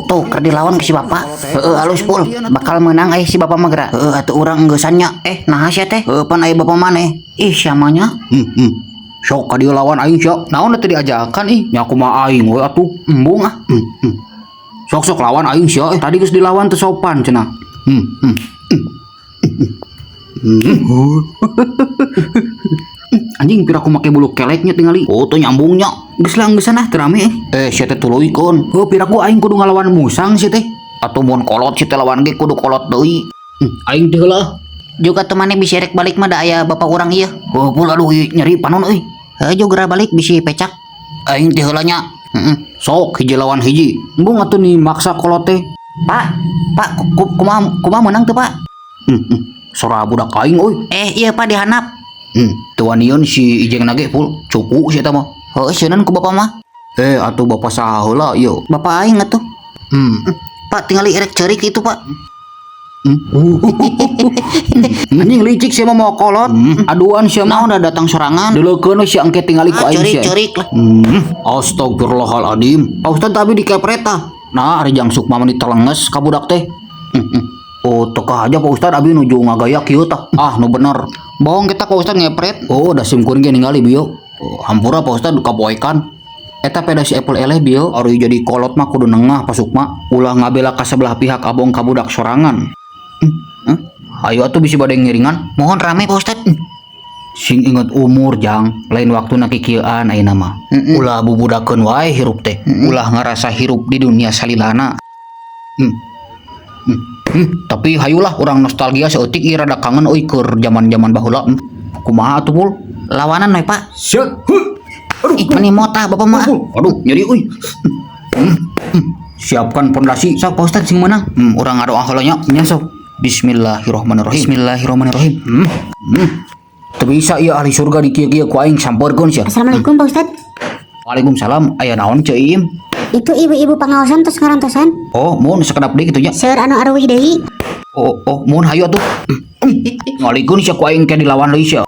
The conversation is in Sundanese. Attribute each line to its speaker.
Speaker 1: Tuh, keur dilawan ke si bapak. Heeh, halus pul. Bakal menang aya si bapak mah geura. Heeh, atuh urang enggeus-an nya. Eh, naha sia teh? Heuh, pan aya bapak maneh. Ih, sia mah nya.
Speaker 2: Sok ka dieu lawan aing sia. Naon teh diajakan ih? Nya kumaha aing we atuh. Embung ah. Sok sok lawan aing sia. Eh, tadi geus dilawan teu sopan cenah. Anjing, pira aku make bulu keleknya tingali.
Speaker 1: Oh, tuh nyambungnya.
Speaker 2: Geus lah, enggeus ah, teu rame eh.
Speaker 1: Eh, sia teh tuluykeun.
Speaker 2: Heuh, piraku aing kudu ngalawan musang sia teh.
Speaker 1: Atuh mun kolot sia teh lawan ge kudu kolot deui.
Speaker 2: Aing teh heula.
Speaker 1: Juga tuh maneh bisa rek balik mah da aya bapak urang ieu.
Speaker 2: Heuh pul, aduh ieu nyeri panon euy.
Speaker 1: Heuh, geura balik bisi pecak. Aing teh heula nya. Heeh.
Speaker 2: Sok hiji lawan hiji. Embung atuh nih maksa kolot teh.
Speaker 1: Pak, Pak, kumaha kumaha menang tuh, Pak?
Speaker 2: Sora budak aing euy.
Speaker 1: Eh, iya Pak, dihanap.
Speaker 2: Teu wanian si Ijeng nage pul, cupu si eta mah.
Speaker 1: Heuh, sieun ku bapak mah.
Speaker 2: Eh, atuh bapak saha heula ieu?
Speaker 1: Bapak aing atuh. Pak, tingali erek ceurik itu, Pak.
Speaker 2: Anjing licik sia mah, mau kolot. Aduan sia mah.
Speaker 1: Nah, udah datang sorangan.
Speaker 2: Deulekeun we sia, engke tingali ku
Speaker 1: Ah,
Speaker 2: aing
Speaker 1: ceurik
Speaker 2: sia.
Speaker 1: Ceurik lah.
Speaker 2: Astagfirullahaladzim. Pak Ustad, tapi dikepret tah. Nah, ari Jang Sukma mah ditelenges ka budak teh. Oh, teka aja Pak Ustad, abi nuju ngagaya kieu tah. Ah, nu bener.
Speaker 1: Bohong kita Pak Ustad ngepret.
Speaker 2: Oh, da sim kuring ge ningali bieu. Oh, hampura Pak Ustad kapoekan. Eta peda si Apple eleh bieu. Ari jadi kolot mah kudu nengah, Pak Sukma. Ulah ngabela ka sebelah pihak, abong ka budak sorangan. Ayo atuh, bisi bade ngiringan.
Speaker 1: Mohon rame, Pak Ustad.
Speaker 2: Sing inget umur, Jang, lain waktu na kikieuan ayeuna mah. Ulah bubudakeun wae hirup teh. Ulah ngarasa hirup di dunia salilana. Tapi hayulah urang nostalgia saeutik ieu, rada kangen euy keur zaman-zaman baheula. Kumaha atuh pul?
Speaker 1: Lawanan we, Pak.
Speaker 2: Siap. Huh. Aduh.
Speaker 1: Ih, meni motah bapak mah.
Speaker 2: Aduh, nyeri euy. Siapkan pondasi.
Speaker 1: Sok Pak Ustad sing menang.
Speaker 2: Urang ngadoa heula nya.
Speaker 1: Nya sok.
Speaker 2: Bismillahirrahmanirrahim.
Speaker 1: Bismillahirrahmanirrahim.
Speaker 2: Teu bisa ieu ahli surga di kieu-kieu ku aing sampeurkeun sia.
Speaker 3: Assalamualaikum, Pak Ustad.
Speaker 2: Waalaikumsalam. Aya naon, Ceu Iim?
Speaker 3: Itu ibu-ibu pengawasan terus ngarantosan.
Speaker 2: Oh, mun sakedap deui kitu nya.
Speaker 3: Seur anu aruwih deui.
Speaker 2: Oh, mun hayu atuh. Ngalikeun sia ku aing ke dilawan deui sia.